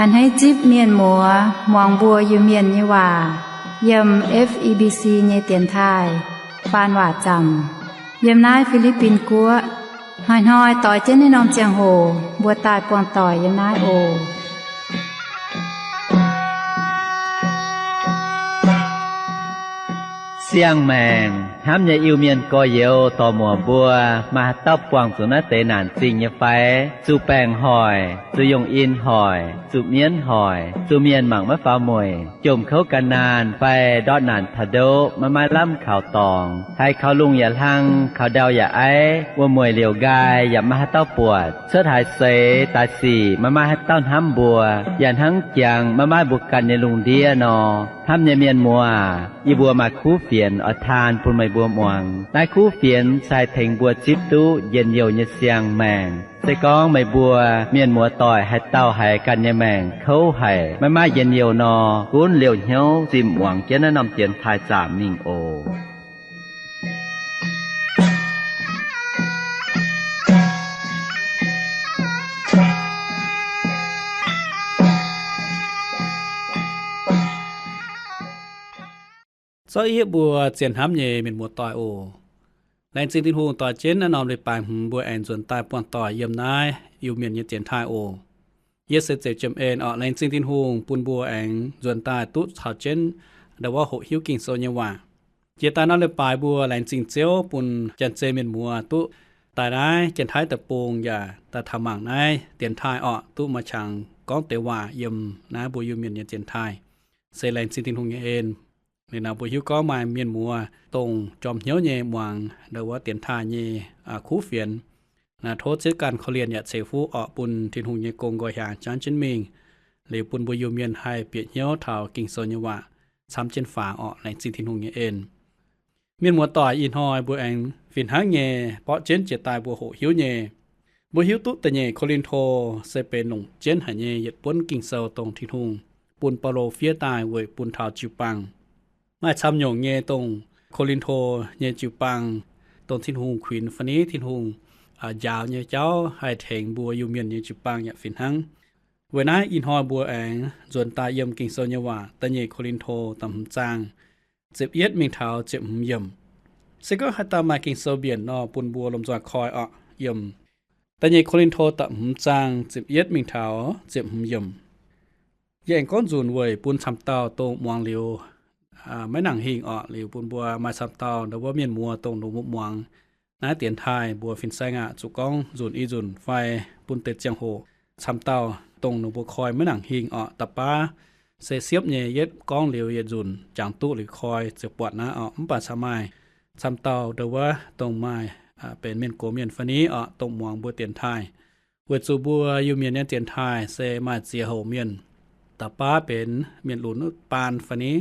A'hneiv zipv mienh muoz muangx mbuo Iu-Mienh nyei waac yiem F E B C nyei dienx taaih faan waac zaamc yiem naaiv Fi^li^bin Guoqv. Hnoi-hnoi doix jienv naaiv norm ziangh hoc mbuo daaih buangh doic yiem naaiv oc. Siang-maengc hnamv nyei Iu-Mienh gorx-youz dorc-muoc mbuo, maaih haaix dauh buangh zuqc naaiv deix naanc zingh nyei fai? Zuqc baengc hoic, zuqc yongh in hoic, zuqc mienv hoic, zuqc mienh mangc maiv faaux mueic, jomc kouv gan naanh fai ndortv naanc taux ndoqv maiv maaih lamh kaux dorngx, haiz kaux lungh yaac hlang, kaux ndau yaac aiv, wuom-mueic liouc nqaai yaac maiv maaih haaix dauh buatc, cuotv haaix seix daaih sic maiv maaih haaix dauh hnamv mbuo, yaac hnangv jangx maiv maaih mbuo ganh nyei lungh ndiev nor. Hnamv nyei mienh muoz, yie mbuo maaih kuv fienx oix taan bun meih mbuo muangx. Naaiv kuv fienx se haih tengx mbuo zipv duqv njien-youh nyei siang-maengc. Se gorngv meih mbuo mienh muoz doic haaix dauh haiz ganh nyei maengc kouv haic, maiv maaih njien-youh nor, gunv liouh hnyouv zimh muangx jienv naaiv norm dienx taaih zaamc mingh oc. Zorqv yie mbuo zien hnamv nyei mienh muoz doic oc. Laengz zingh Tin-Hungh dorh jienv naaiv norm leiz-baaix hmz mbuo aengx nzuonx daaih buangh doic yiem naaiv Iu-Mienh nyei dienx taaih oc. Yie se Zeuz Jiem En orqc. Laengz zingh Tin-Hungh bun mbuo aengx nzuonx daaih duqv caux jienv ndau wuov hoqc hiuv Ging-Sou nyei waac. Jiex daaih naaiv leiz-baaix mbuo laengz zingh Ziouv bun Janx-Zei mienh muoz duqv daaih naaiv Janx-Taiv deic-bung yaac daaih taux mangc naaiv dienx taaih orqc, duqv maaih qangx gorngv deix waac yiem naaiv mbuo Iu-Mienh nyei dienx taaih. Se laengz zingh Tin-Hungh nyei en. Liuz naaiv mbuo hiuv gorngv maaih mienh muoz dongh jorm hnyouv nyei muangx ndau wuov dienx taaih nyei kuv fienx. Naaiv tov Ziouv ganh korv-lienh yaac ceix fuqv orqc bun Tin-Hungh nyei gong nqoi hiaangx jangv jienv mingh. Liuz bun mbuo Iu-Mienh haih bieqc hnyouv taux Ging-Sou nyei waac camv jienv faaux orqc. Laengz zingh Tin-Hungh nyei en. Mienh muoz doic, ih hnoi mbuo aengx fih hnangv nyei borqv jienv jiex daaih mbuo hoqc hiuv nyei. Mbuo hiuv duqv da'nyeic Ko^lin^to se benx longc jienv haic nyei yietc buonv Ging-Sou dongh Tin-Hungh bun Baulo fiev daaih weic bun taux jiu-baang. Maaih camv nyungc nyei dongh Ko^lin^to nyei jiu-baang, dongh Tin-Hungh kuinx fai niv Tin-Hungh njaaux nyei jauv haih tengx mbuo Iu-Mienh nyei jiu-baang yaac fih hnangv. Weic naaiv ih hnoi mbuo aengx nzuonx daaih yiem Ging-Sou nyei waac da'nyeic Ko^lin^to da'hmz zaang ziepc yietv mingh taux ziepc hmz yiemc. Se gorngv haaix dauh maaih Ging-Sou mbienc nor, bun mbuo lomh nzoih koi orqc. Yiem da'nyeic Ko^lin^to da'hmz zaang ziepc yietv mingh taux ziepc hmz yiemc. Yie aengx gorngv nzunc weic bun camv dauh dongh muangx liuz maiv nangc hingh orqc. Liuz bun mbuo maaih camv dauh ndau wuov mienh muoz dongh ninh mbuo muangx naaiv dienx taaih mbuo fin-saeng aqv, zuqc gorngv nzunc i nzunc fai bun deix ziangh hoc camv dauh dongh ninh mbuo koi maiv nangc hingh orqc. Da'baav se siepv nyei, yietv gorngv liuz yietc nzunc jangx duqv liuz koi ziouc buatc naaiv orqc. Mv baac caux maaih camv dauh ndau wuov dongh maaih benx mienh gox mienh fai niv orqc, dongh muangx mbuo dienx taaih. Weic zuqc mbuo Iu-Mienh nyei dienx taaih se maaih ziex houc mienh. Da'baav benx mienh lunx baan fai niv,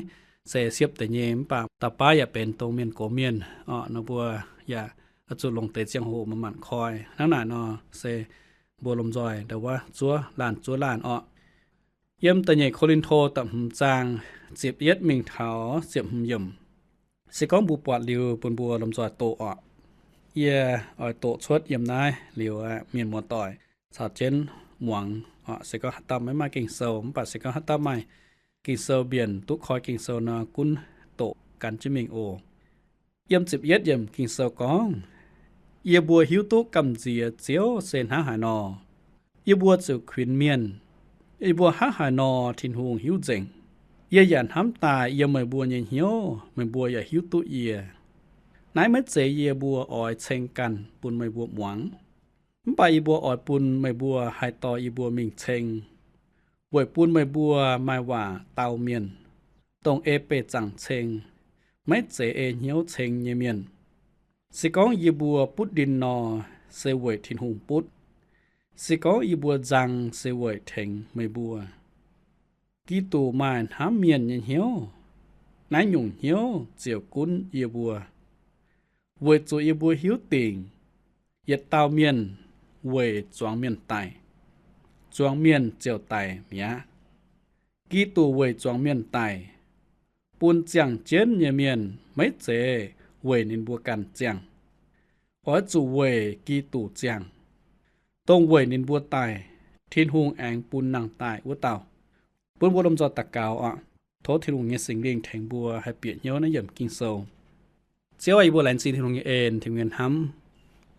se siepv deix nyei, mv baac da'baav yaac benx dongh mienh gox mienh orqc. Nor mbuo yaac oix zuqc longc deix ziangh hoc manc-manc koi. Hnangv naaic nor se mbuo lomh nzoih ndau wuov zuov laanh zuov laanh orqc. Yiem da'nyeic Ko^lin^to da'hmz zaang ziepc yietv mingh taux ziepc hmz yiemc. Se gorngv mbuo buatc liuz bun mbuo lomh nzoih doqc orqc. Yie oix doqc cuotv yiem naaiv liuz, mienh muoz-doic caux jienv muangx orqc. Se gorngv haaix dauh maiv maaih Ging-Sou, mv baac se gorngv haaix dauh maaih Ging-Sou mbienc duqv koi Ging-Sou nor, gunv doqc gan jienv mingh oc. Yiem ziepc yietv yiemc Ging-Sou gorngv, Yie mbuo hiuv duqv gamh nziex Ziouv se hnangv haaix nor, yie mbuo ziouc kuinx mienh. Yie mbuo hnangv haaix nor Tin-Hungh hiuv nzengc. Yie yaac hnamv daaih yiem meih mbuo nyei hnyouv meih mbuo yaac hiuv duqv yie. Naaiv maiv zeiz yie mbuo oix ceng ganh bun meih mbuo muangx. Mv baac yie mbuo oix bun meih mbuo haih dorh yie mbuo mingh ceng, weic bun meih mbuo maaih waac dau mienh, dongh ei beih zaangc ceng, maiv zeiz ei hnyouv ceng nyei mienh. Se gorngv yie mbuo butv ndin nor, se weic Tin-Hungh butv. Se gorngv yie mbuo nzang, se weic tengx meih mbuo. Giduc maaih hnamv mienh nyei hnyouv. Naaiv nyungc hnyouv ziouc gunv yie mbuo, weic zuqc yie mbuo hiuv dingc yietc dauh mienh weic zuangx mienh daic, zuangx mienh ziouc daic mi'aqv. Giduc weic zuangx mienh daic, bun ziangh jienv nyei mienh maiv zeiz weic ninh mbuo ganh ziangh, oix zuqc weic Giduc ziangh, dongh weic ninh mbuo daic, Tin-Hungh aengx bun nangh daic wuov dauh. Bun mbuo lomh nzoih daux gaux oc. Tov Tin-Hungh nyei Singx Lingh tengx mbuo haih bieqc hnyouv naaiv yiemc Ging-Sou. Ziouv aah, yie mbuo laengz zingh Tin-Hungh nyei en, Tin-Hungh nyei hnamv,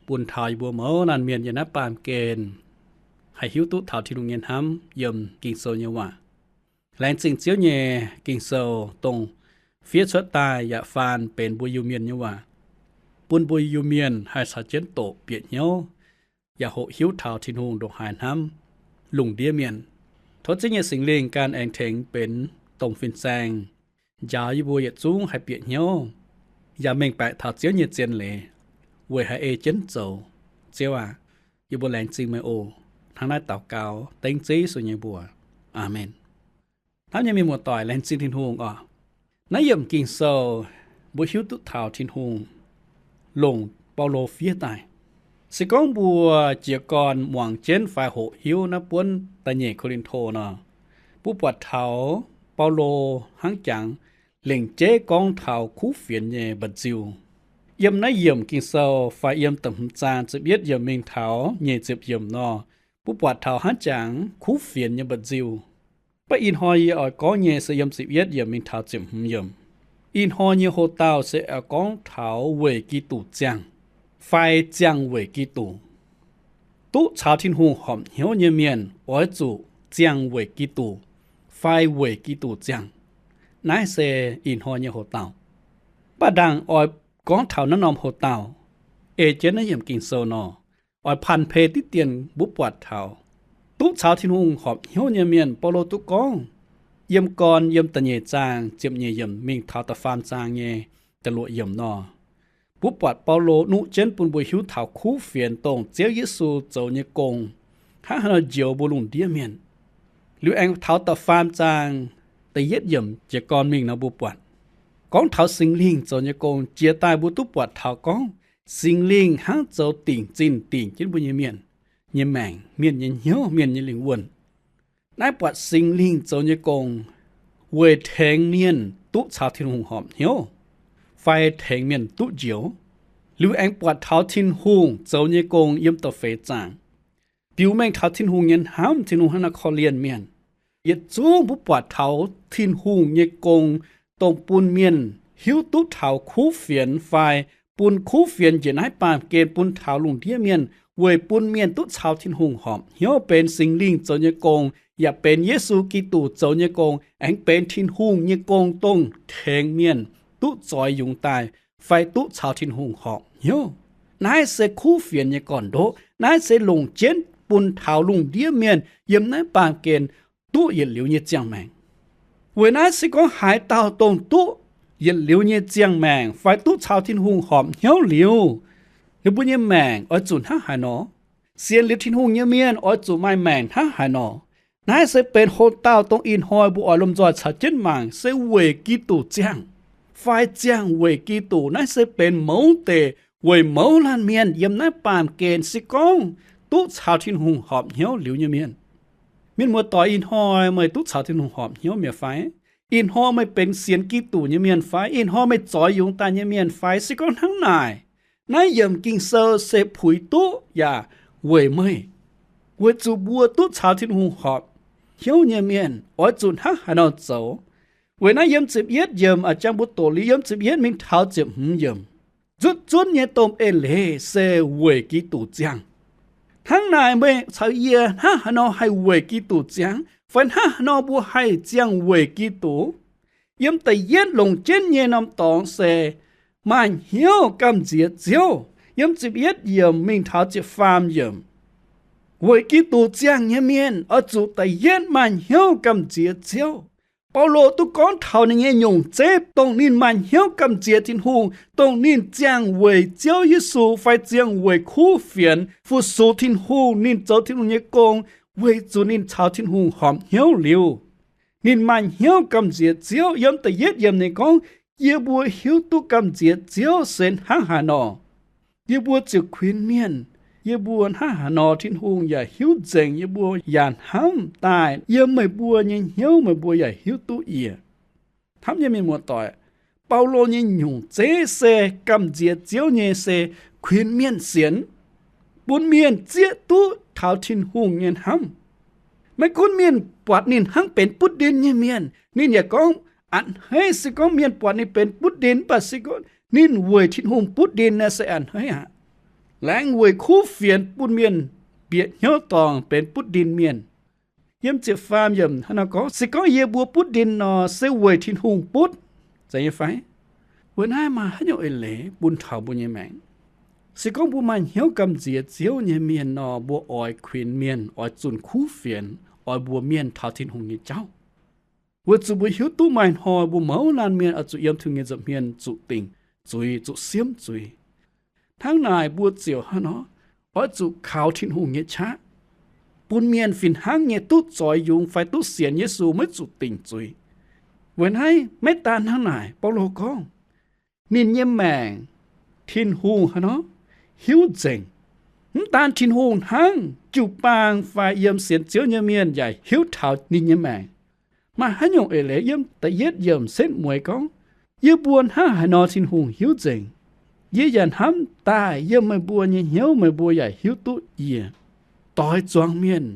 bun taux yie mbuo mouz laanh mienh yiem naaiv baamh gen haih hiuv duqv taux Tin-Hungh nyei hnamv yiem Ging-Sou nyei waac. Laengz zingh Ziouv nyei Ging-Sou dongh fiev cuotv daaih yaac faan benx mbuo Iu-Mienh nyei waac, bun mbuo Iu-Mienh haih caux jienv doqc bieqc hnyouv, yaac hoqc hiuv taux Tin-Hungh ndongc haaix hnamv lungh ndiev mienh. Tov Ziouv nyei Singx Lingh gan aengx tengx benx domh fin-saeng, njaaux yie mbuo yietc zungv haih bieqc hnyouv, yaac mengh baeqc taux Ziouv nyei zien leiz, weic haih ei jienv zoux. Ziouv aac, yie mbuo laengz zingh meih oc. Hnangv naaiv daux gaux dengv Ziouv Yesu nyei mbuox. Aamen. Hnamv nyei mienh muoz-doic, laengz zingh Tin-Hungh oc. Naaiv yiemc Ging-Sou mbuo hiuv duqv taux Tin-Hungh longc Baulo fiev daaih. Se gorngv mbuo jiez gorn muangx jienv fai hoqc hiuv naaiv buonv da'nyeic Ko^lin^to nor, mbuo buatc taux Baulo hnangv jangx lengc jeiv gorngv taux kuv fienx nyei mba'nziu. Yiem naaiv yiemc Ging-Sou fai yiem da'hmz zaang ziepc yietv yiemc mingh taux nyic ziepc yiemc nor, mbuo buatc taux hnangv jangx kuv fienx nyei mba'nziu. Mv baac ih hnoi yie oix gorngv nyei se yiem ziepc yietv yiemc mingh taux ziepc hmz yiemc. Ih hnoi nyei hoc-dauh se oix gorngv taux weic Giduc ziangh, fai ziangh weic Giduc. Duqv caux Tin-Hungh horpc hnyouv nyei mienh oix zuqc ziangh weic Giduc, fai weic Giduc ziangh. Naaiv se ih hnoi nyei hoc-dauh. Mv baac ndaangc oix gorngv taux naaiv norm hoc-dauh, ei jienv naaiv yiemc Ging-Sou nor, oix panh pei diqv dien mbuo buatc taux duqv caux Tin-Hungh horpc hnyouv nyei mienh. Baulo duqv gorngv yiem gorn yiem da'nyeic zaang ziepc nyeic yiemc mingh taux da'faam zaang nyei da'luoqc yiemc nor, mbuo buatc Baulo nuqv jienv bun mbuo hiuv taux kuv fienx dongh Ziouv Yesu zoux nyei gong hnangv haaix nor njoux mbuo lungh ndiev mienh. Liuz aengx taux da'faam zaang da'yietv yiemc jiez gorn mingh nor mbuo buatc gorngv taux Singx Lingh zoux nyei gong jiex daaih mbuo duqv buatc taux gorngv Singx Lingh hnangv zoux dingc zinh dingc jienv mbuo nyei mienh nyei maengc, mienh nyei hnyouv, mienh nyei lingh wuonh. Naaiv buatc Singx Lingh zoux nyei gong weic tengx mienh duqv caux Tin-Hungh horpc hnyouv, fai tengx mienh duqv njoux. Liuz aengx buatc taux Tin-Hungh zoux nyei gong yiem da'feix zaang, biux mengh taux Tin-Hungh nyei hnamv, Tin-Hungh hnangv naaiv korv-lienh mienh. Yietc zungv mbuo buatc taux Tin-Hungh nyei gong dongh bun mienh hiuv duqv taux kuv fienx fai bun kuv fienx njiec naaiv baamh gen bun taux lungh ndiev mienh, weic bun mienh duqv caux Tin-Hungh horpc hnyouv. Benx Singx Lingh zoux nyei gong, yaac benx Yesu Giduc zoux nyei gong, aengx benx Tin-Hungh nyei gong dongh tengx mienh duqv zoix yungz daaih fai duqv caux Tin-Hungh horpc hnyouv. Naaiv se kuv fienx nyei gorn-ndoqv. Naaiv se longc jienv bun taux lungh ndiev mienh yiem naaiv baamh gen duqv yietc liuz nyei ziangh maengc. Weic naaiv se gorngv haaix dauh dongh duqv yietc liuz nyei ziangh maengc fai duqv caux Tin-Hungh horpc hnyouv liuz, ninh mbuo nyei maengc oix zuqc hnangv haaix nor? Sienx liuz Tin-Hungh nyei mienh oix zuqc maaih maengc hnangv haaix nor? Naaiv se benx hoc-dauh dongh ih hnoi mbuo oix lomh nzoih caux jienv mangc se weic Giduc ziangh, fai ziangh weic Giduc. Naaiv se benx mouz deix weic mouz laanh mienh yiem naaiv baamh gen se gorngv duqv caux Tin-Hungh horpc hnyouv liuz nyei mienh. Mienh muoz-doic, ih hnoi meih duqv caux Tin-Hungh horpc hnyouv mi'aqv fai? Ih hnoi meih benx sienx Giduc nyei mienh fai? Ih hnoi meih zoix yungz daaih nyei mienh fai? Se gorngv hnangv naaic, naaiv yiemc Ging-Sou se puix duqv yaac weic meih, weic zuqc mbuo duqv caux Tin-Hungh horpc hnyouv nyei mienh oix zuqc hnangv haaix nor zoux. Weic naaiv yiem ziepc yietv yiemc a'jang mbuo doqc liuz yiem ziepc yietv mingh taux ziepc hmz yiemc, nzutv zunv nyei domh eix leiz se weic Giduc ziangh. Hnangv naaic meih caux yie hnangv haaix nor haih weic Giduc ziangh? Fai hnangv haaix nor mbuo haih ziangh weic Giduc? Yiem da'yietv longc jienv nyei norm dorngx se maaih hnyouv gamh nziex Ziouv. Yiem ziepc yietv yiemc mingh taux ziepc faam yiemc, weic Giduc ziangh nyei mienh oix zuqc da'yietv maaih hnyouv gamh nziex Ziouv. Baulo duqv gorngv taux ninh nyei nyungc zeiv, dongh ninh maaih hnyouv gamh nziex Tin-Hungh, dongh ninh ziangh weic Ziouv Yesu fai ziangh weic kuv fienx fu-sux Tin-Hungh, ninh zoux Tin-Hungh nyei gong, weic zuqc ninh caux Tin-Hungh horpc hnyouv liuz, ninh maaih hnyouv gamh nziex Ziouv. Yiem da'yietv yiemc ninh gorngv, yie mbuo hiuv duqv gamh nziex Ziouv se hnangv haaix nor. Yie mbuo ziouc kuinx mienh, yie mbuo hnangv haaix nor Tin-Hungh yaac hiuv nzengc, yie mbuo yaac hnamv daaih yiem meih mbuo nyei hnyouv, meih mbuo yaac hiuv duqv yie. Hnamv nyei mienh muoz-doic, Baulo nyei nyungc zeiv se gamh nziex Ziouv nyei se kuinx mienh sienx, bun mienh zieqv duqv taux Tin-Hungh nyei hnamv. Maiv gunv mienh buatc ninh hnangv benx butv ndin nyei mienh, ninh yaac gorngv a'hneiv. Se gorngv mienh buatc ninh benx butv ndin, mv baac se gorngv ninh weic Tin-Hungh butv ndin naaic se a'hneiv aqv. Laengz weic kuv fienx bun mienh bieqc hnyouv dorngc benx butv ndin mienh. Yiem ziepc faam yiemc hnangv nor gorngv, se gorngv yie mbuo butv ndin nor, se weic Tin-Hungh butv. Zeiz nyei fai? Weic naaiv maaih haaix nyungc eix leiz bun taux mbuo nyei maengc? Se gorngv mbuo maaih hnyouv gamh nziex Ziouv nyei mienh nor, mbuo oix kuinx mienh, oix zunh kuv fienx, oix mbuox mienh taux Tin-Hungh nyei jauv. Weic zuqc mbuo hiuv duqv maaih hnoi mbuo mouz laanh mienh oix zuqc yiem Tin-Hungh nyei nza'hmien zuqc dingc zuiz, zuqc siemv zuiz. Hnangv naaic mbuo ziouc hnangv nor oix zuqc kaux Tin-Hungh nyei qaqv, bun mienh fih hnangv nyei duqv zoix yungz fai duqv sienx Yesu maiv zuqc dingc zuiz. Weic naaiv maiv daan hnangv naaic, Baulo gorngv, ninh nyei maengc Tin-Hungh hnangv nor hiuv nzengc. Mv daan Tin-Hungh hnangv, jiu-baang fai yiem sienx Ziouv nyei mienh yaac hiuv taux ninh nyei maengc. Maaih haaix nyungc eix leiz? Yiem da'yietv yiemc setv mueiz gorngv, yie mbuo hnangv haaix nor Tin-Hungh hiuv nzengc. Yie yaac hnamv daaih yiem meih mbuo nyei hnyouv meih mbuo yaac hiuv duqv yie. Doix zuangx mienh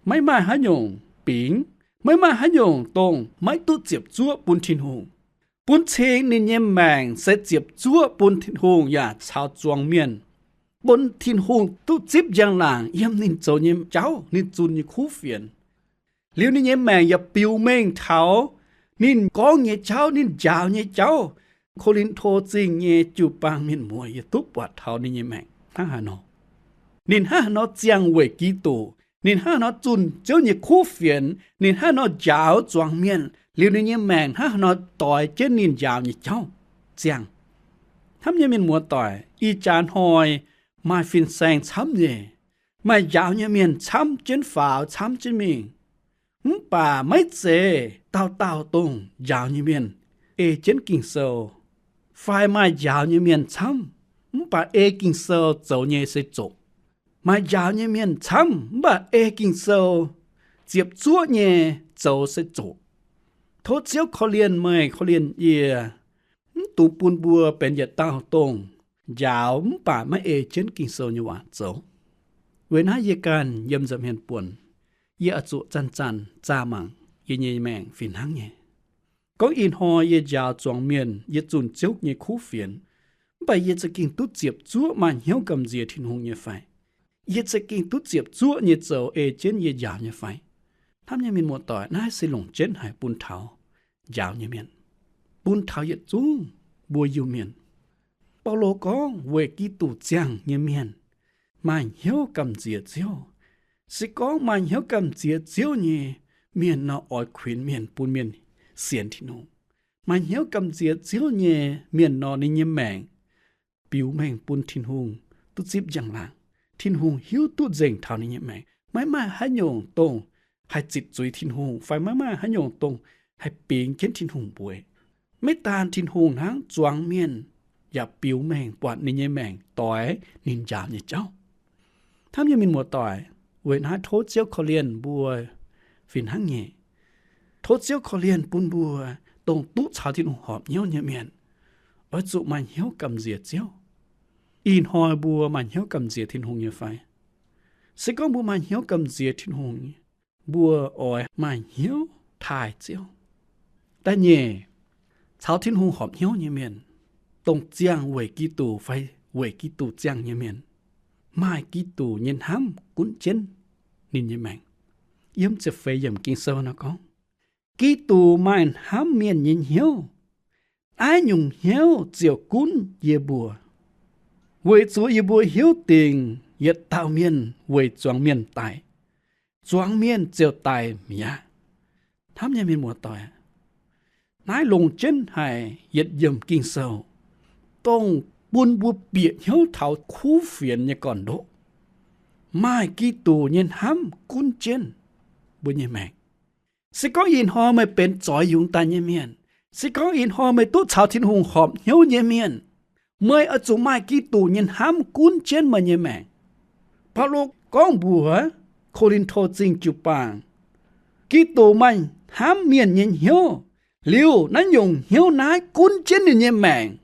maiv maaih haaix nyungc bingx, maiv maaih haaix nyungc dongh maiv duqv ziepc zuoqv bun Tin-Hungh. Bun cing ninh nyei maengc se ziepc zuoqv bun Tin-Hungh yaac caux zuangx mienh, bun Tin-Hungh duqv zipv njang-laangc yiem ninh zoux nyei jauv, ninh zunh nyei kuv fienx. Liuz ninh nyei maengc yaac biux mengh taux ninh gorngv nyei jauv, ninh njaaux nyei jauv. Ko^lin^to Zingh nyei jiu-baang mienh muoz, yie duqv buatc taux ninh nyei maengc hnangv haaix nor. Ninh hnangv haaix nor ziangh weic Giduc, ninh hnangv haaix nor zunh Ziouv nyei kuv fienx, ninh hnangv haaix nor njaaux zuangx mienh, liuz ninh nyei maengc hnangv haaix nor doix jienv ninh njaaux nyei jauv ziangh. Hnamv nyei mienh muoz-doic, ih jaax hnoi maaih fin-saeng camv nyei, maaih njaaux nyei mienh camv jienv faaux, camv jienv mingh. Mv baac maiv zeiz dauh dauh dongh njaaux nyei mienh ei jienv Ging-Sou, fai maaih njaaux nyei mienh camv, mv baac ei Ging-Sou zoux nyei se zoqc. Maaih njaaux nyei mienh camv, mv baac ei Ging-Sou ziepc zuoqv nyei zoux se zoqc. Tov Ziouv korv-lienh meih, korv-lienh yie, mv dungx bun mbuo benx yietc dauh dongh njaaux mv baac maiv ei jienv Ging-Sou nyei waac zoux. Weic naaiv yie ganh yiem nza'hmien buonc, yie oix zuqc zanc-zanc zaah mangc yie nyei maengc fih hnangv nyei. Gorngv ih hnoi yie njaaux zuangx mienh, yie zunh Ziouv nyei kuv fienx, mv baac yie za'gengh duqv ziepc zuoqv maaih hnyouv gamh nziex Tin-Hungh nyei fai? Yie za'gengh duqv ziepc zuoqv nyei zoux ei jienv yie njaaux nyei fai? Hnamv nyei mienh muoz-doic, naaiv se longc jienv haic bun taux njaaux nyei mienh, bun taux yietc zungv mbuo Iu-Mienh. Baulo gorngv weic Giduc ziangh nyei mienh maaih hnyouv gamh nziex Ziouv. Se gorngv maaih hnyouv gamh nziex Ziouv nyei mienh nor, oix kuinx mienh, bun mienh sienx Tin-Hungh. Maaih hnyouv gamh nziex Ziouv nyei mienh nor, ninh nyei maengc biux mengh bun Tin-Hungh duqv zipv njang-laangc. Tin-Hungh hiuv duqv nzengc taux ninh nyei maengc. Maiv maaih haaix nyungc dongh haih zitc zuiz Tin-Hungh, fai maiv maaih haaix nyungc dongh haih bingx jienv Tin-Hungh mbueiz. Maiv daan Tin-Hungh hnangv, zuangx mienh yaac biux mengh buatc ninh nyei maengc doix ninh njaaux nyei jauv. Hnamv nyei mienh muoz-doic, weic naaiv tov Ziouv korv-lienh mbuo fih hnangv nyei. Tov Ziouv korv-lienh bun mbuo dongh duqv caux Tin-Hungh horpc hnyouv nyei mienh, oix zuqc maaih hnyouv gamh nziex Ziouv. Ih hnoi mbuo maaih hnyouv gamh nziex Tin-Hungh nyei fai? Se gorngv mbuo maaih hnyouv gamh nziex Tin-Hungh, mbuo oix maaih hnyouv taaih Ziouv. Da'nyeic, caux Tin-Hungh horpc hnyouv nyei mienh, dongh ziangh weic Giduc fai weic Giduc ziangh nyei mienh, maaih Giduc nyei hnamv gunv jienv ninh nyei maengc. Yiem ziepc feix yiemc Ging-Sou nor gorngv, Giduc maaih hnamv mienh nyei hnyouv. Naaiv nyungc hnyouv ziouc gunv yie mbuo, weic zuqc yie mbuo hiuv dingc yietc dauh mienh weic zuangx mienh daic, zuangx mienh ziouc daic mi'aqv. Hnamv nyei mienh muoz-doic, naaiv longc jienv haic yietc yiemc Ging-Sou, dongh bun mbuo bieqc hnyouv taux kuv fienx nyei gorn-ndoqv. Maaih Giduc nyei hnamv gunv jienv mbuo nyei maengc. Se gorngv ih hnoi meih benx zoix yungz daaih nyei mienh, se gorngv ih hnoi meih duqv caux Tin-Hungh horpc hnyouv nyei mienh, meih oix zuqc maaih Giduc nyei hnamv gunv jienv meih nyei maengc. Baulo gorngv mbuox Ko^lin^to Zingh jiu-baang, Giduc maaih hnamv mienh nyei hnyouv. Liuz naaiv nyungc hnyouv naaiv gunv jienv ninh nyei maengc.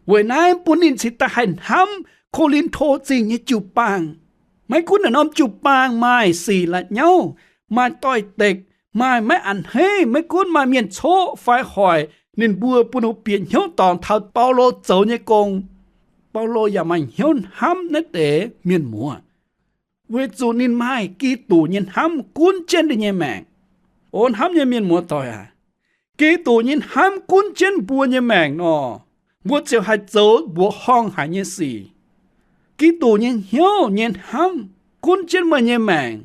Weic naaiv bun ninh cingx daaih haih hnamv Ko^lin^to Zingh nyei jiu-baang. Maiv gunv naaiv norm jiu-baang maaih sic la'nyauv, maaih doix-dekc, maaih maiv a'hneiv, maiv gunv maaih mienh coqv fai hoic ninh mbuo bun ninh bieqc hnyouv dorngc taux Baulo zoux nyei gong. Baulo yaac maaih hnyouv hnamv naaiv deix mienh muoz, weic zuqc ninh maaih Giduc nyei hnamv gunv jienv ninh nyei maengc. O hnamv nyei mienh muoz-doic aac, Giduc nyei hnamv gunv jienv mbuo nyei maengc nor, mbuo ziouc haih zoux mbuoqc horngh haic nyei sic. Giduc nyei hnyouv nyei hnamv gunv jienv meih nyei maengc,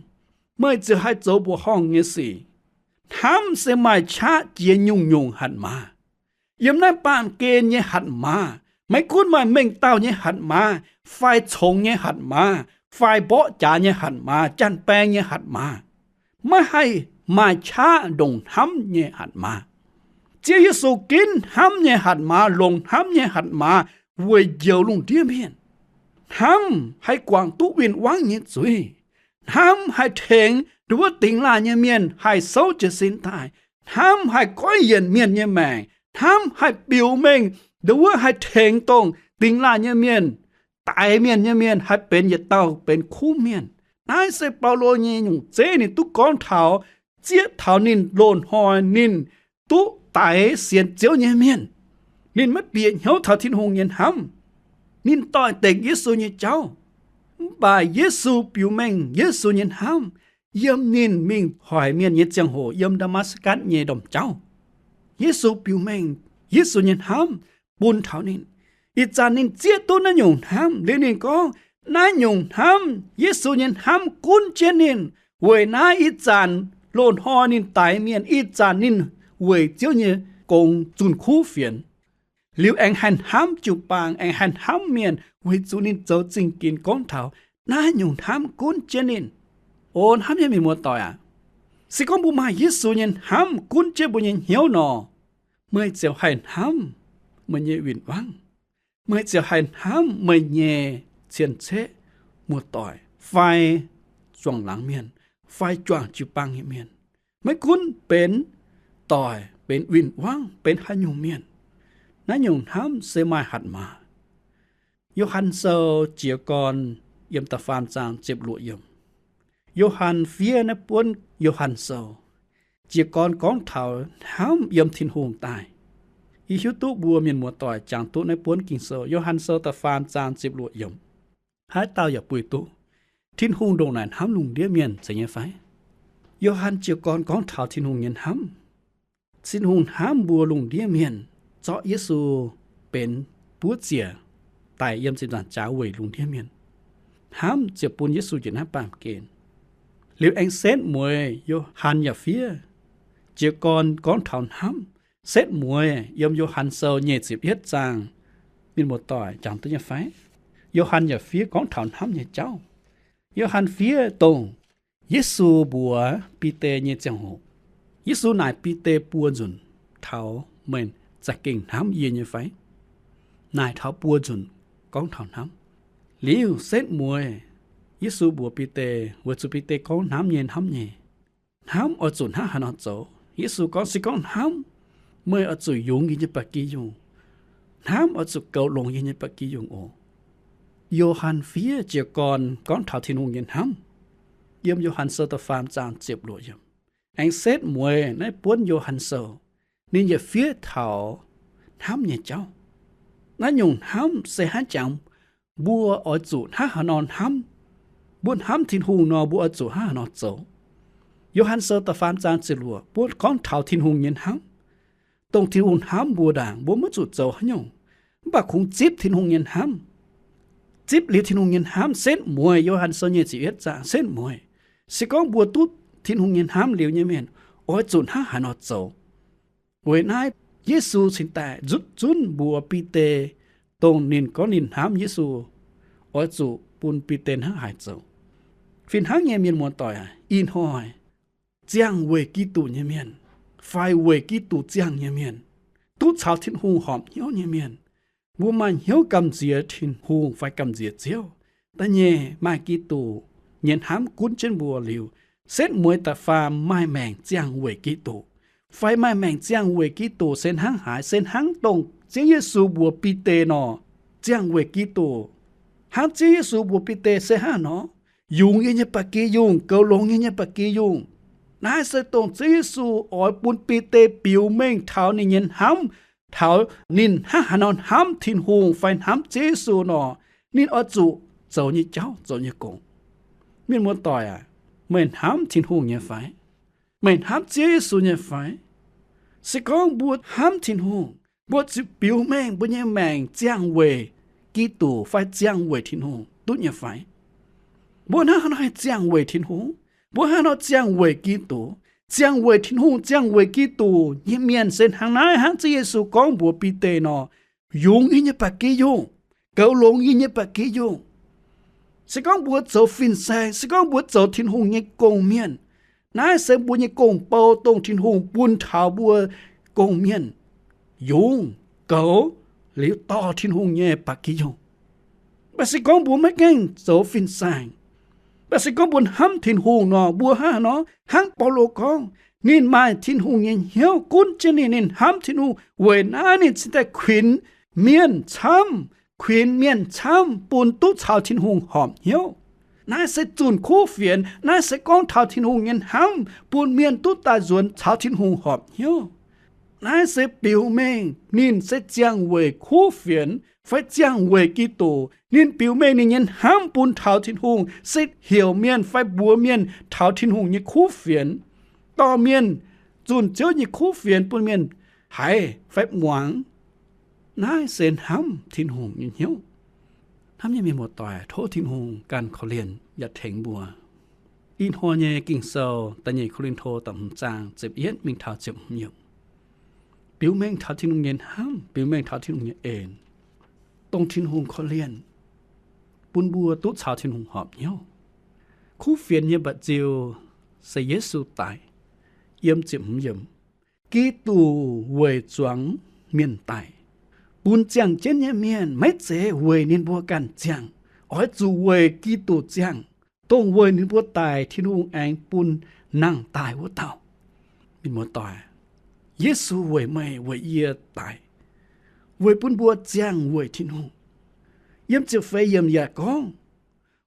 meih ziouc haih zoux mbuoqc horngh nyei sic. Hnamv se maaih qaqv jiex nyungc-nyungc hatc maaz. Yiem naaiv baamh gen nyei hatc maaz, maiv gunv maaih mengh dauh nyei hatc maaz, fai congx nyei hatc maaz, fai mborqv jaax nyei hatc maaz, janx-baeng nyei hatc maaz, maiv haih maaih qaqv ndongc hnamv nyei hatc maaz. Ziouv Yesu ginv hnamv nyei hatc maaz, longc hnamv nyei hatc maaz weic njoux lungh ndiev mienh. Hnamv haih guangc duqv win-wangv nyei zuiz. Hnamv haih tengx nduov dingx laaih nyei mienh haih souv jiez sin daaih. Hnamv haih goiv yienc mienh nyei maengc. Hnamv haih biux mengh nduov haih tengx dongh dingx laaih nyei mienh, daix mienh nyei mienh haih benx yietc dauh benx kuv mienh. Naaiv se Baulo nyei nyungc zeiv ninh duqv gorngv taux zieqv taux ninh loz-hnoi ninh duqv daix sienx Ziouv nyei mienh. Ninh maiv bieqc hnyouv taux Tin-Hungh nyei hnamv. Ninh doix-dekc Yesu nyei jauv. Mv baac Yesu biux mengh Yesu nyei hnamv yiem ninh mingh hoic mienh nyei ziangh hoc yiem Ndaa^matv^gatc nyei domh jauv. Yesu biux mengh Yesu nyei hnamv bun taux ninh. Ih zanc ninh zieqv duqv naaiv nyungc hnamv liuz ninh gorngv, naaiv nyungc hnamv, Yesu nyei hnamv gunv jienv ninh. Weic naaiv ih zanc loz-hnoi ninh daix mienh, ih zanc ninh weic Ziouv nyei gong zunh kuv fienx. Liuz aengx haih hnamv jiu-baang, aengx haih hnamv mienh weic zuqc ninh zoux zingh ginx gorngv taux naaiv nyungc hnamv gunv jienv ninh. O hnamv nyei mienh muoz-doic aac, se gorngv mbuo maaih Yesu nyei hnamv gunv jienv mbuo nyei hnyouv nor, meih ziouc haih hnamv meih nyei win-wangv. Meih ziouc haih hnamv meih nyei cien-ceqv muoz-doic fai juangc laangz mienh fai juangc jiu-baang nyei mienh. Maiv gunv benx doic, benx win-wangv, benx haaix nyungc mienh, naaiv nyungc hnamv se maaih hatc maaz. Yo^han Sou jiez gorn yiem da'faam zaang ziepc luoqc yiemc. Yo^han fiev naaiv buonv Yo^han Sou jiez gorn gorngv taux hnamv yiem Tin-Hungh daaih. Yie hiuv duqv mbuo mienh muoz-doic jangx duqv naaiv buonv Ging-Sou, Yo^han Sou da'faam zaang ziepc luoqc yiemc. Haaix dauh yaac buix duqv Tin-Hungh ndongc naaic hnamv lungh ndiev mienh zeiz nyei fai? Yo^han jiez gorn gorngv taux Tin-Hungh nyei hnamv. Tin-Hungh hnamv mbuo lungh ndiev mienh, zorqv Yesu benx buov ziec daic yiem ziepc nzaangc jaax weic lungh ndiev mienh. Hnamv ziouc bun Yesu njiec naaiv baamh gen. Liuz aengx setv mueiz Yo^han yaac fiev jiez gorn gorngv taux hnamv. Setv mueiz yiem Yo^han Sou nyeic ziepc yietv zaang, mienh muoz-doic jangx duqv nyei fai? Yo^han yaac fiev gorngv taux hnamv nyei jauv. Yo^han fiev dongh Yesu mbuox Bide nyei ziangh hoc. Yesu naaic Bide buo nzunc taux, meih za'gengh hnamv yie nyei fai? Naaic taux buo nzunc gorngv taux hnamv. Liuz setv mueiz Yesu mbuox Bide, weic zuqc Bide gorngv hnamv nyei hnamv nyei, hnamv oix zuqc hnangv haaix nor zoux. Yesu gorngv, se gorngv hnamv, meih oix zuqc yungz yie nyei ba'gi yungh. Hnamv oix zuqc goux longx yie nyei ba'gi yungh oc. Yo^han fiev jiez gorn gorngv taux Tin-Hungh nyei hnamv, yiem Yo^han Sou da'faam zaang ziepc luoqc yiemc. Aengx setv mueiz naaiv buonv Yo^han Sou, ninh yaac fiev taux hnamv nyei jauv. Naaiv nyungc hnamv se hnangv jangx, mbuo oix zuqc hnangv haaix nor hnamv, mbuo hnamv Tin-Hungh nor, mbuo oix zuqc hnangv haaix nor zoux. Yo^han Sou da'faam zaang ziepc luoqc buonv gorngv taux Tin-Hungh nyei hnamv. Dongh Tin-Hungh hnamv mbuo ndaangc, mbuo maiv zuqc zoux haaix nyungc, mv baac kungx zipv Tin-Hungh nyei hnamv. Zipv liuz Tin-Hungh nyei hnamv, setv mueiz Yo^han Sou nyeic ziepc yietv zaang, setv mueiz, se gorngv mbuo duqv Tin-Hungh nyei hnamv liuz nyei mienh, oix zuqc hnangv haaix nor zoux. Weic naaiv, Yesu cingx daaih nzutv zunv mbuox Bide, dongh ninh gorngv ninh hnamv Yesu, oix zuqc bun Bide hnangv haaix zoux. Fih hnangv nyei, mienh muoz-doic aac, ih hnoi ziangh weic Giduc nyei mienh fai weic Giduc ziangh nyei mienh, duqv caux Tin-Hungh horpc hnyouv nyei mienh, mbuo maaih hnyouv gamh nziex Tin-Hungh fai gamh nziex Ziouv. Da'nyeic, maaih Giduc nyei hnamv gunv jienv mbuo liuz, setv mueiz da'faam maaih maengc ziangh weic Giduc. Fai maaih maengc ziangh weic Giduc se hnangv haaix? Se hnangv dongh Ziouv Yesu mbuox Bide nor, ziangh weic Giduc. Hnangv Ziouv Yesu mbuox Bide se hnangv nor, yungz yie nyei ba'gi yungh, goux longx yie nyei ba'gi yungh. Naaiv se dongh Ziouv Yesu oix bun Bide biux mengh taux ninh nyei hnamv, taux ninh hnangv haaix nor hnamv Tin-Hungh fai hnamv Ziouv Yesu nor, ninh oix zuqc zoux nyei jauv, zoux nyei gong. Mienh muoz-doic aac, meih hnamv Tin-Hungh nyei fai? Meih hnamv Ziouv Yesu nyei fai? Se gorngv mbuo hnamv Tin-Hungh, mbuo ziouc biux mengh mbuo nyei maengc ziangh weic Giduc fai ziangh weic Tin-Hungh duqv nyei fai? Mbuo hnangv haaix nor haih ziangh weic Tin-Hungh? Mbuo hnangv haaix nor ziangh weic Giduc? Ziangh weic Tin-Hungh, ziangh weic Giduc nyei mienh se hnangv naaiv hnangv Ziouv Yesu gorngv mbuox Bide nor, yungz yie nyei ba'gi yungh, goux longx yie nyei ba'gi yungh. Se gorngv mbuo zoux fin-saeng, se gorngv mbuo zoux Tin-Hungh nyei gong-mienh, naaiv se mbuo nyei gong-bou, dongh Tin-Hungh bun taux mbuo gong-mienh, yungz, goux, liuz dorh Tin-Hungh nyei ba'gi yungh. Mv baac se gorngv mbuo maiv gaengh zoux fin-saeng, mv baac se gorngv mbuo hnamv Tin-Hungh nor, mbuo hnangv haaix nor, hnangv Baulo gorngv, ninh maaih Tin-Hungh nyei hnyouv gunv jienv ninh, ninh hnamv Tin-Hungh, weic naaiv ninh cingx daaih kuinx mienh camv, kuinx mienh camv bun duqv caux Tin-Hungh horpc hnyouv. Naaiv se zunh kuv fienx. Naaiv se gorngv taux Tin-Hungh nyei hnamv bun mienh duqv daaih nzuonx caux Tin-Hungh horpc hnyouv. Naaiv se biux mengh ninh se ziangh weic kuv fienx fai ziangh weic Giduc. Ninh biux mengh ninh nyei hnamv bun taux Tin-Hungh, se heuc mienh fai mbuox mienh taux Tin-Hungh nyei kuv fienx, dorh mienh zunh Ziouv nyei kuv fienx bun mienh haiz fai muangx. Naaiv se hnamv Tin-Hungh nyei hnyouv. Hnamv nyei mienh muoz-doic, tov Tin-Hungh ganh korv-lienh yaac tengx mbuo. Ih hnoi nyei Ging-Sou da'nyeic Ko^lin^to da'hmz zaang ziepc yietv mingh taux ziepc hmz yiemc, biux mengh taux Tin-Hungh nyei hnamv, biux mengh taux Tin-Hungh nyei en, dongh Tin-Hungh korv-lienh, bun mbuo duqv caux Tin-Hungh horpc hnyouv. Kuv fienx nyei mba'nziu se Yesu daic, yiem ziepc hmz yiemc, Giduc weic zuangx mienh daic, bun ziangh jienv nyei mienh, maiv zeiz weic ninh mbuo ganh ziangh, oix zuqc weic Giduc ziangh, dongh weic ninh mbuo daic Tin-Hungh aengx bun nangh daaih wuov dauh. Mienh muoz-doic, Yesu weic meih weic yie daic, weic bun mbuo ziangh weic Tin-Hungh. Yiem ziepc feix yiemc yaac gorngv,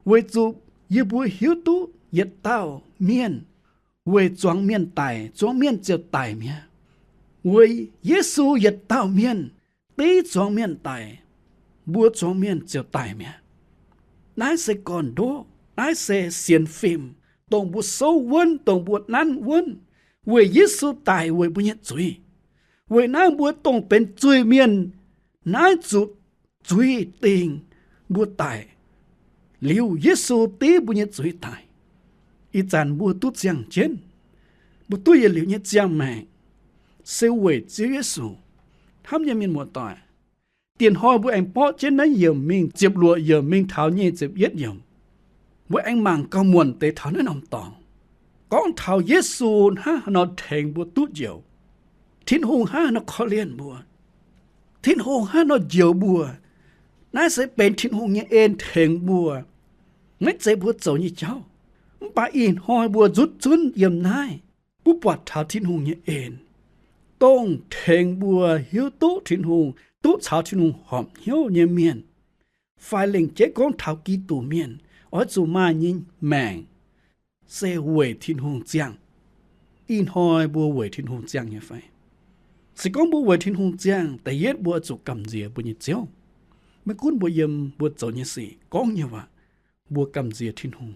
weic zuqc yie mbuo hiuv duqv yietc dauh mienh weic zuangx mienh daic, zuangx mienh ziouc daic mi'aqv. Weic Yesu yietc dauh mienh div zuangx mienh daic, mbuo zuangx mienh ziouc daic mi'aqv. Naaiv se gorn-ndoqv, naaiv se sienx fim, dongh mbuo souv wuonv, dongh mbuo nanv wuonv, weic Yesu daic weic mbuo nyei zuiz. Weic naaiv mbuo dongh benx zuiz-mienh, naaiv zuqc zuiz dingc mbuo daic, liuz Yesu div mbuo nyei zuiz daic. Ih zanc mbuo duqv ziangh jienv, mbuo duqv yietc liuz nyei ziangh maengc, se weic Ziouv Yesu. Hnamv nyei mienh muoz-doic, diex hnoi mbuo aengx borqv jienv naaiv yiemc mingh, ziepc luoqc yiemc mingh taux nyic ziepc yietv yiemc, mbuo aengx mangc gauh muonc deix taux naaiv norm dorngx, gorngv taux Yesu hnangv haaix nor tengx mbuo duqv njoux, Tin-Hungh hnangv haaix nor korv-lienh mbuo, Tin-Hungh hnangv haaix nor njoux mbuo. Naaiv se benx Tin-Hungh nyei en tengx mbuo, maiv zeiz mbuo zoux nyei jauv. Mv baac ih hnoi mbuo nzutv zunv yiem naaiv, mbuo buatc taux Tin-Hungh nyei en, dongh tengx mbuo hiuv duqv Tin-Hungh, duqv caux Tin-Hungh horpc hnyouv nyei mienh, fai lengc jeiv gorngv taux Giduc mienh, oix zuqc maaih nyei maengc se weic Tin-Hungh ziangh. Ih hnoi mbuo weic Tin-Hungh ziangh nyei fai? Se gorngv mbuo weic Tin-Hungh ziangh, da'yietv mbuo oix zuqc gamh nziex mbuo nyei Ziouv. Maiv gunv mbuo yiem mbuo zoux nyei sic, gorngv nyei waac, mbuo gamh nziex Tin-Hungh,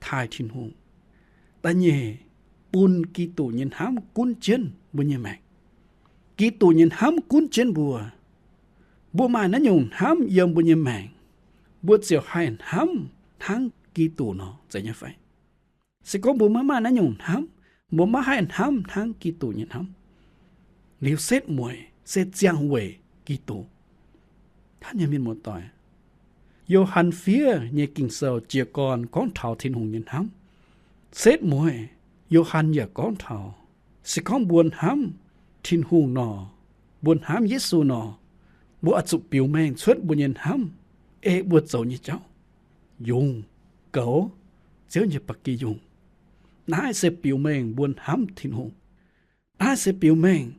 taaih Tin-Hungh. Da'nyeic, bun Giduc nyei hnamv gunv jienv mbuo nyei maengc. Giduc nyei hnamv gunv jienv mbuo. Mbuo maaih naaiv nyungc hnamv yiem mbuo nyei maengc, mbuo ziouc haih hnamv hnangv Giduc nor, zeiz nyei fai? Se gorngv mbuo maiv maaih naaiv nyungc hnamv, mbuo maiv haih hnamv hnangv Giduc nyei hnamv, liuz setv mueiz se ziangh weic Giduc. Hnamv nyei mienh muoz-doic, Yo^han fiev nyei Ging-Sou jiez gorn gorngv taux Tin-Hungh nyei hnamv. Setv mueiz, Yo^han yaac gorngv taux, se gorngv mbuo hnamv Tin-Hungh nor, mbuo hnamv Yesu nor, mbuo oix zuqc biux mengh cuotv mbuo nyei hnamv, ei mbuo zoux nyei jauv, yungz, goux Ziouv nyei ba'gi yungh. Naaiv se biux mengh mbuo hnamv Tin-Hungh. Naaiv se biux mengh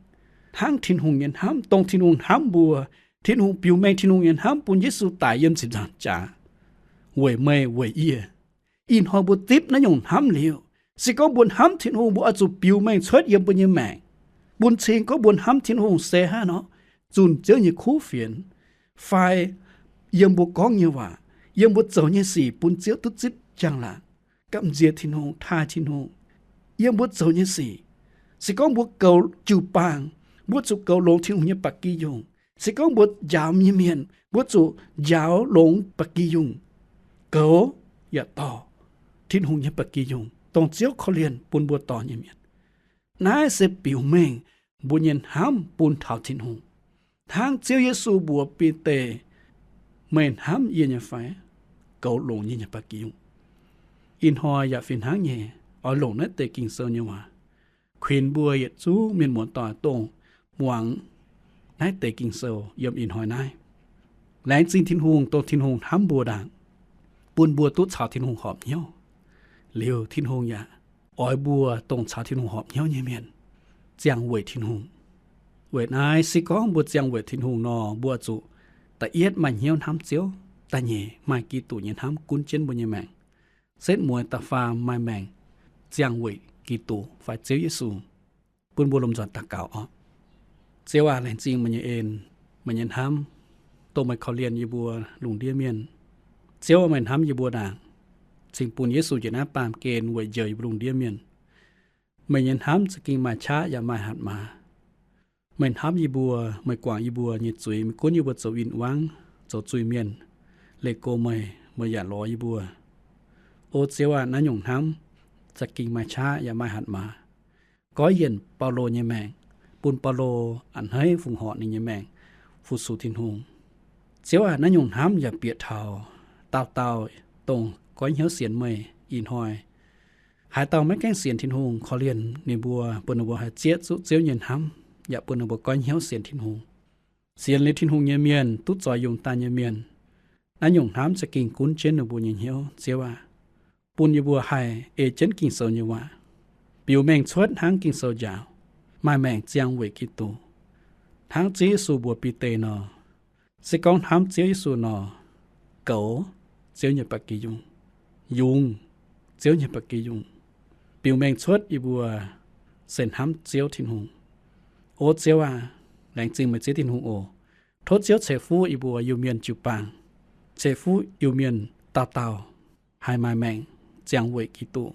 hnangv Tin-Hungh nyei hnamv, dongh Tin-Hungh hnamv mbuo. Tin-Hungh biux mengh Tin-Hungh nyei hnamv bun Yesu daic yiem ziepc nzaangc jaax weic meih weic yie. Ih hnoi mbuo zipv naaiv nyungc hnamv liuz, Se gorngv mbuo hnamv Tin-Hungh, mbuo oix zuqc biux mengh cuotv yiem mbuo nyei maengc, bun cing gorngv mbuo hnamv Tin-Hungh se hnangv nor, zunh Ziouv nyei kuv fienx, fai yiem mbuo gorngv nyei waac, yiem mbuo zoux nyei sic bun Ziouv duqv zipv jangx laangc, gamh nziex Tin-Hungh, taaih Tin-Hungh. Yiem mbuo zoux nyei sic, se gorngv mbuo goux jiu-baang, mbuo zuqc goux longx Tin-Hungh nyei ba'gi yungh. Se gorngv mbuo njaaux nyei mienh, mbuo zuqc njaaux longx ba'gi yungh, goux yaac dorh Tin-Hungh nyei ba'gi yungh, dongh Ziouv korv-lienh bun mbuo dorh nyei mienh. Naaiv se biux mengh mbuo nyei hnamv bun taux Tin-Hungh. Hnangv Ziouv Yesu mbuox Bide, Meih hnamv yie nyei fai? Goux longx yie nyei ba'gi yungh. Ih hnoi yaac fih hnangv nyei, oix longc naaiv deix Ging-Sou nyei waac kuinx mbuo yietc zungv mienh muoz-doic dongh muangx naaiv deix Ging-Sou yiem ih hnoi naaiv. Laengz zingh Tin-Hungh dongh Tin-Hungh hnamv mbuo ndaangc, bun mbuo duqv caux Tin-Hungh horpc hnyouv. Liuz Tin-Hungh yaac oix mbuo dongh caux Tin-Hungh horpc hnyouv nyei mienh ziangh weic Tin-Hungh. Weic naaiv se gorngv mbuo ziangh weic Tin-Hungh nor, mbuo zuqc da'yietv maaih hnyouv hnamv Ziouv da'nyeic, maaih Giduc nyei hnamv gunv jienv mbuo nyei maengc. Setv mueiz da'faam maaih maengc ziangh weic Giduc fai Ziouv Yesu. Bun mbuo lomh nzoih daux gaux oc. Ziouv aac, laengz zingh meih nyei en, meih nyei hnamv, dongh meih korv-lienh yie mbuo lungh ndiev mienh. Ziouv, meih hnamv yie mbuo ndaangc, cingx bun Yesu njiec naaiv baamh gen weic njoux yie mbuo lungh ndiev mienh. Meih nyei hnamv za'gengh maaih qaqv yaac maaih hatc maaz. Meih hnamv yie mbuo, meih guangc yie mbuo nyei zuiz, meih gunv yie mbuo zoux win-wangv, zoux zuiz-mienh, leih go meih, meih yaac lorz yie mbuo. O Ziouv aac, naaiv nyungc hnamv za'gengh maaih qaqv yaac maaih hatc maaz, goiv yienc Baulo nyei maengc, bun Baulo a'hneiv fungc horc ninh nyei maengc fu-sux Tin-Hungh. Ziouv aac, naaiv nyungc hnamv yaac bieqc taux dauh dauh dongh goiv hnyouv sienx meih ih hnoi. Haaix dauh maiv gaengh sienx Tin-Hungh, korv-lienh ninh mbuo, bun ninh mbuo haih zieqv zuqv Ziouv nyei hnamv, yaac bun ninh mbuo goiv hnyouv sienx Tin-Hungh. Sienx liuz Tin-Hungh nyei mienh, duqv zoix yungz daaih nyei mienh, naaiv nyungc hnamv za'gengh gunv jienv ninh mbuo nyei hnyouv. Ziouv aac, bun yie mbuo haih ei jienv Ging-Sou nyei waac, biux mengh cuotv hnangv Ging-Sou njaaux, maaih maengc ziangh weic Giduc. Hnangv Ziouv Yesu mbuox Bide nor, se gorngv hnamv Ziouv Yesu nor, goux Ziouv nyei ba'gi yungh, yungz Ziouv nyei ba'gi yungh, biux mengh cuotv yie mbuo se hnamv Ziouv Tin-Hungh. O Ziouv aac, laengz zingh meih Ziouv Tin-Hungh oc. Tov Ziouv ceix fuqv yie mbuo Iu-Mienh jiu-baang, ceix fuqv Iu-Mienh dauh dauh haih maaih maengc ziangh weic Giduc.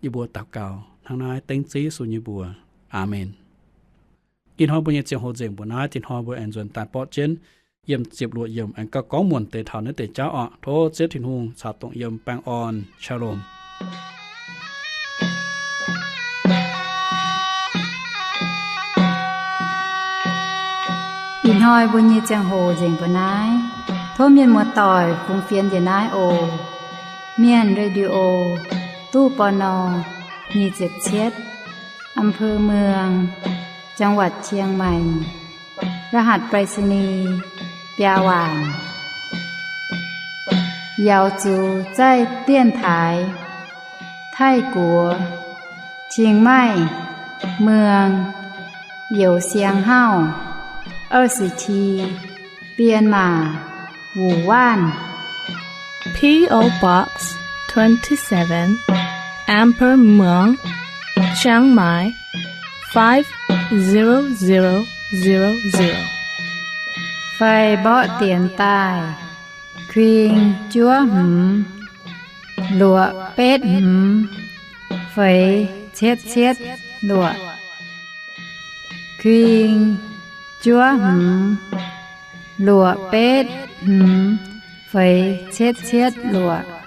Yie mbuo daux gaux hnangv naaiv dengv Ziouv Yesu nyei mbuox. Aamen. Ih hnoi mbuo nyei ziangh hoc nzengc mbuoqc naaiv. Ih hnoi mbuo aengx nzuonx daaih borqv jienv yiem ziepc luoqc yiemc, aengx gauh gorngv muonc deix taux naaiv deix jauv oc. Tov Ziouv Tin-Hungh caux dongh yiem baengh orn. Shalom. Ih hnoi mbuo nyei ziangh hoc nzengc mbuoqc naaiv. Tov mienh muoz-doic fungx fienx njiec naaiv oc. Mienh Radio, ตู้ ปณ. nyic ziepc cietv, อำเภอเมือง จังหวัดเชียงใหม่ รหัสไปรษณีย์ biaa waanc. 瑶族在电台 Taiv-Guoqv, Chiang Mai, Mueang, Youz Siang Hauv, ยี่สิบที Bienh Maac, Wuc Waanh. P O Box twenty-seven, Amber Muang, Chiang Mai, five zero zero zero zero. Fai mborqv dienx daaih, kuing juov hmz, luoqc betv hmz, feix cietv cietv luoqc. Kuing juov hmz, luoqc betv hmz, feix cietv cietv luoqc.